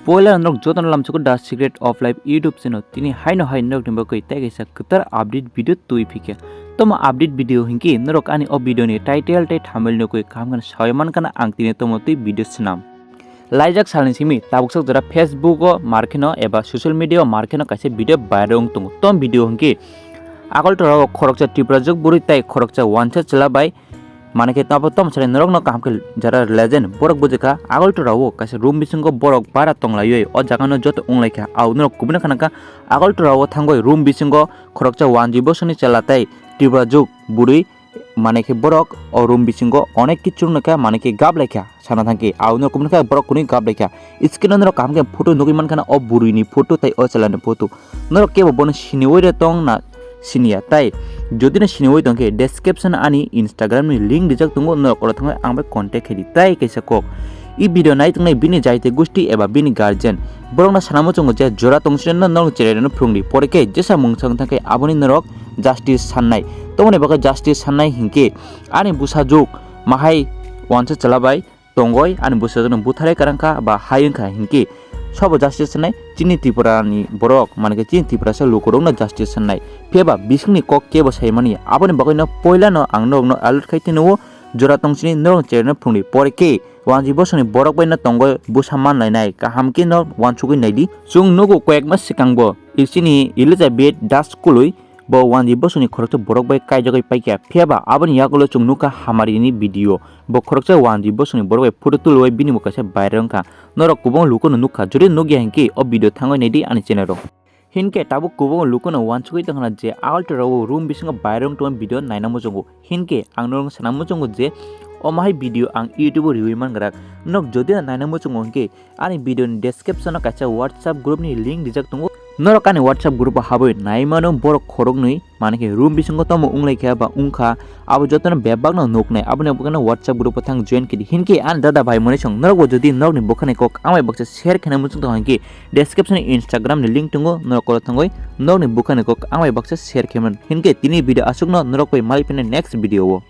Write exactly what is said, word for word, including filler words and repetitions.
Poila norok jotono lamsugo The Secret of Life YouTube channel. Tini haino hai norokni bagwi tei kaisa kwtal update video twi phikha. Tomo update video hinkhe norok ani o video ni title tei thumbnail nugwi kaham khe sawi mankha na ang tini tomo twi video swnam. Laijak salni simi tabuksak jora Facebook o markheno eba social media o markheno kaisa video viral wng tongo. Tom video hinkhe Agartala o khoroksa Tiprajwk bwrwi tei khoroksa wansa chwla bai manwi khe tamo tamo sari norokno kaham khe jara legend borok bujikha. Agartala o kaisa room bisingo borok bara tonglaiwi o jagano joto wnglaikha. Au norok kubuni khanakha Agartala o thangwi room bisingo khoroksa wanjwi bosoni chwla tei Tiprajwk bwrwi manwi khe borok o room bisingo onek kichu nukha manwi khe gap laikha sana thangkhe. Au norok kubuni khe borok kwnwi gap laikha. Screen o norok kaham khe photo nugwi mankha na o bwrwini photo tei o chwlani photo. Norok kebo bono siniwi re tong na siniya tai jodi no siniwi tongkhe description ani Instagram ni link rijak tongo, norok oro thangwi ang bai contact khaidi tai kaisa kok. I video nai tongnai bini jaiti gusti eba bini guardian borokno sana muchungo je jora tongsineno norok cheraireno phwrwngdi pore khe jesa mungsa wng thangkhe aboni norok justice sannai. Tongoni bagwi justice sannai hinkhe ani bwsajwk mahai wansa chwla bai tongoi ani bwsajwkno butharwi kwrwngkha ba hai wngkha hinkhe sobo justice sannai chini Tripura ni borok manwi khe chini Tripura sa lukurokno justice sannai. Phiya ba bisingni kok kebo saimani aboni bagwino poilano ang norokno alert khai tini o jora tongsini norok cheraireno phwrwngdi pore khe wanjwi bosongni borok baino tongoi bwsa manlainai kaham khe no wansugwi naidi. Chwng nugo koyekma swkangbo chini Elizabeth Das Kulwi bo wanjwi bosongni khoroksa borok bai kaijagwi paikha. Phiya ba aboni yagulo chwng nukha hamarini video. Bo khoroksa wanjwi bosongni borok bai photo tulwi bini bo kaisa viral wngkha. Norok kubun lukuno nukha. Jodi nukya hinkhe o video thangwi naidi ani channel o. Hinkhe tabuk kubun lukuno wansugwi tongkha je Agartala o room bisingo viral wngtongma video naina muchungo. Hinkhe ang norok sana muchungo je omo hai video ang YouTube o riwi mangwrak. Norok jodi naina muchungo hinkhe ani video ni description o kaisa WhatsApp group ni link rijak tongo. Norok ani WhatsApp group o habwi nai mano borok khoroknwi, manwi khe room bisingo tamo wnglaikha ba wngkha, abo jotono bebakno nuknai. Aboni bagwino WhatsApp group o thang join khidi. Hinkhe ani dada bhai mani song norokbo jodi norokni bwkhani kok ang bai baksa share khaina muchung tong hinkhe description o Instagram ni link tongo, norok oro thangwi norokni bwkhani kok ang bai baksa share khaimano. Hinkhe tini video aswkno, norok bai malai phino next video o.